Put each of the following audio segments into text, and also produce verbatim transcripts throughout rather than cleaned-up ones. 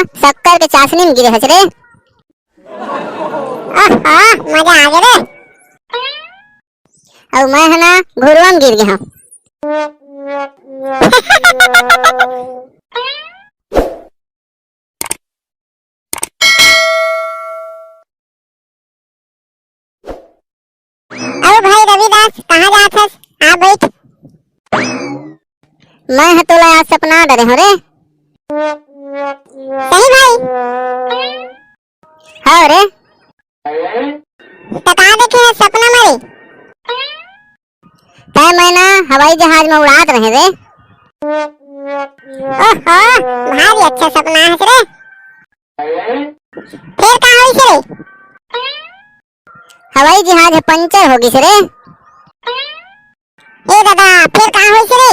शक्कर के चाशनी में गिरे हस रे। ओहो, मजा आ गे रे। अउ मैं ह ना घुरवा म गिर गे हंव। अरे भाई रविदास, कहाँ जात हस? आ बैठ। मैं ह तोला आज सपना डरे हंव रे। सही भाई? हव रे। त का देखे हस सपना म रे? तैं मैं ना हवाई जहाज में उड़ात रहे रे। ओहो, भारी अच्छा सपना हस रे। फेर का होइस रे? हवाई जहाज ह पंचर हो गिस रे। ए दादा, फेर का होइस रे?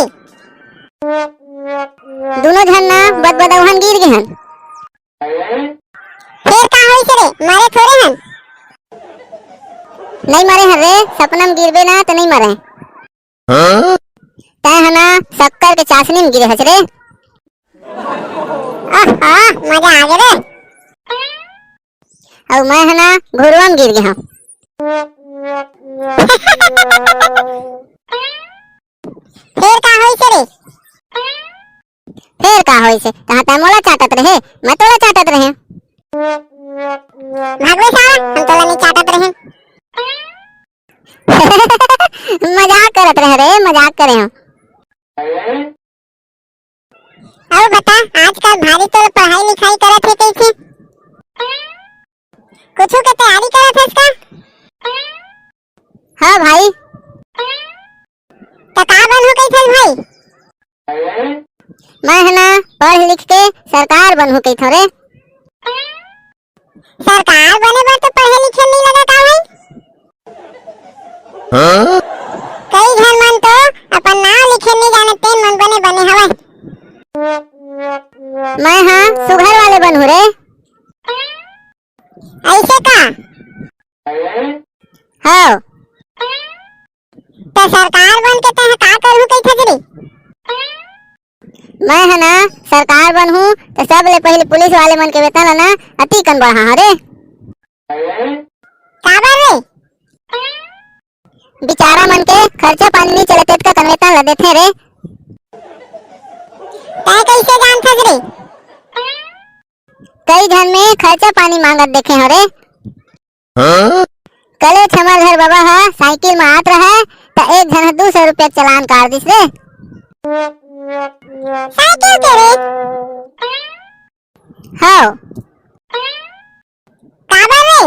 दूनों झन ना बदबदउहन गिर गे हन। फेर का होइस रे? मरे थोरे हन? नइ मरे हन रे, सपना म गिरबे ना त नइ मरे। तैं ह ना शक्कर के चाशनी म गिरे हस रे। ओहो, मजा आ गे रे। अउ मैं ह ना घुरवा म गिर गे हंव। फेर का होइस रे? फेर का होइस? तहां तैं मोला चाटत रहे, मैं तोला चाटत रहे। भागवे साला, हम तोला नइ चाटत रहे। मजाक करत रहे रे, मजाक करे हंव। अउ बता, आजकल भारी तोर पढ़ाई लिखाई करत हे कइसे? कुछु के तैयारी करत हस का? हाँ भाई। त का बनहूं कहिथस भाई? मैं ह ना पढ़ लिख के सरकार बनहूं कहिथंव रे। सरकार बने बर तो पढ़े लिखे नइ लगा का भाई? कई झन मन तो अपन नाम लिखे नइ जानत, तेन मन बने बने हवय। मैं ह सुघर वाले बनहूं रे। अइसे का? हव। त सरकार बन के तैं ह का करहूं कहिथस रे? मैं ह ना सरकार बनहूं त सबले पहिली पुलिस वाले मन के वेतन ल ना अतिकन बढ़ाहूं रे। काबर रे? बिचारा मन के खर्चा पानी नइ चले तेतका कन वेतन ल देथें रे। तैं कइसे जानथस रे? कई झन में खर्चा पानी मांगत देखे हंव रे। कलेच हमर घर बबा ह साइकिल म आत रहय, त एक झन ह दू सौ रुपया के चलान काट दिस रे। साइकिल के रे? हव। काबर रे?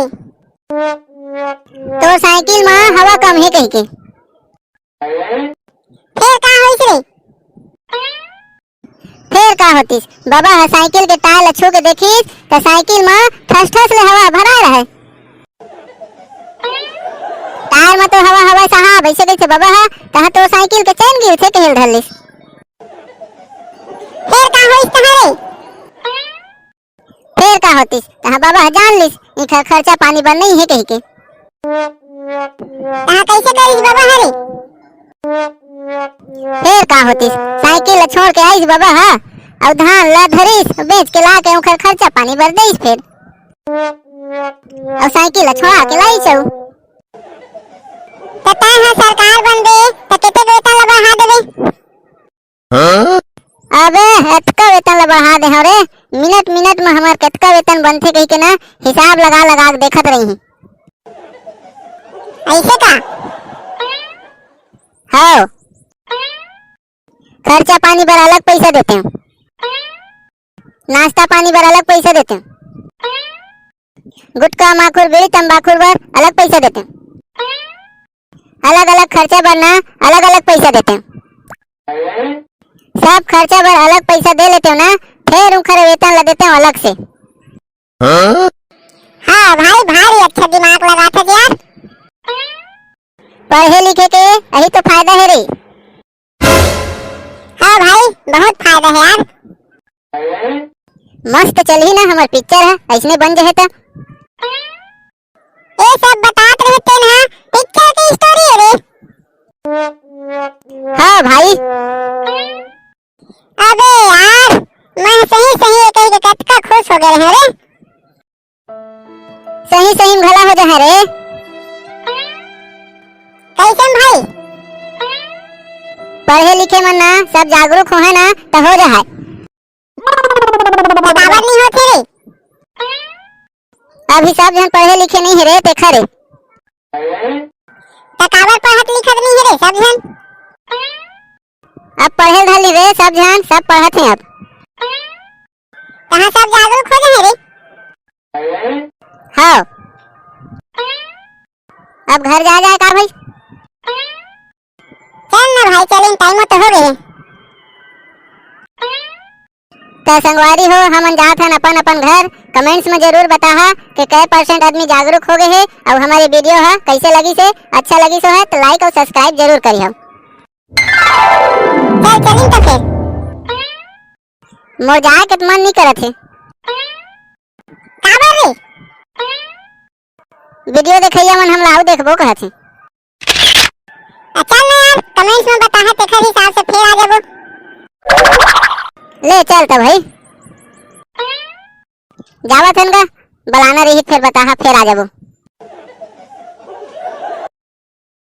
तोर साइकिल म हवा कम हे कहिके। फेर का होइस रे? फेर का होतिस? बबा ह साइकिल के टायर ल छू के देखिस, त साइकिल म ठस ठस ले हवा भराय रहय। टायर म तो हवा हवय साहब, अइसे कहिथे बबा ह, तहां तो साइकिल के चैन गिरथे कहे ल धर लिस। फेर का होइस तहां रे? फेर का होतिस? तहां बबा ह जान लिस, इखर खर्चा पानी बर नइ हे कहिके। तहां कइसे करिस बबा ह रे? फेर का होतिस? साइकिल ल छोड़ के आइस बबा ह, अउ धान ल धरिस, बेच के लाके उखर खर्चा पानी बर देइस फेर। अउ साइकिल ल छोड़ा के लाइस अउ। त तैं ह सरकार बनबे, त कतेक वेतन ल बढ़ा देबे? अबे, अतका वेतन ल बढ़ा दे हंव रे। मिनट मिनट म हमर कतका वेतन बनथे कहिके ना, हिसाब लगा लगा के देखत रहिहूं। अइसे का? हव। खर्चा पानी बर अलग पइसा देतेंव, नाश्ता पानी बर अलग पइसा देतेंव, गुटखा माखुर बीड़ी तंबाखुर बर अलग पइसा देतेंव, अलग अलग खर्चा बर ना अलग अलग पइसा देतेंव। सब खर्चा बर अलग पइसा दे लेतेंव ना, फेर उंखर वेतन ल देतेंव अलग से। हाँ भाई, भारी अच्छा दिमाग लगाथस यार। पढ़े लिखे के यही तो फायदा हे रे। हाँ भाई, बहुत फायदा हे यार। मस्त चलही ना हमर पिक्चर ह, अइसने बन जहे त। ये सब बतात रहे तेन ह पिक्चर के स्टोरी हे रे। हाँ भाई। अबे यार, मैं सही सही ये कहिके कतका खुश हो गए हैं रे। सही सही में घला हो जाए रे। कैसन भाई? पढ़े लिखे मन ना सब जागरूक होहे ना तो हो जाए। काबर नहीं होथे रे? अभी सब झन पढ़े लिखे नहीं है रे, तेखर रे। त काबर पढ़त लिखत नहीं है रे सब झन? अब पढ़े धर ली रे सब झन, सब पढ़त हैं अब। कहाँ सब जागरूक हो गए रे? हाँ। अब घर जा जाए का भाई? चल ना भाई, चल, इन टाइम तो हो गए। त संगवारी हो, हमन जात हन अपन अपन घर। कमेंट्स में जरूर बताहा कि कै परसेंट आदमी जागरूक हो गए हे अउ हमारे वीडियो हा कैसे लगिस हे। अच्छा लगिस हो है तो लाइक अउ सब्सक्राइब जरूर करिहो। चल चलिन तो फिर। मोर जाए के तो मन नहीं करत हे। काबर रे? वीडियो देखइया मन हमला अउ देखबो कहत हे। आ, चल ना यार, कमेंट्स में बताहा, तेखर हिसाब से फेर आ जाबो। ले चल त भाई, जावत हन गा, बलाना रही, फेर बताहा, फेर आ जाबो।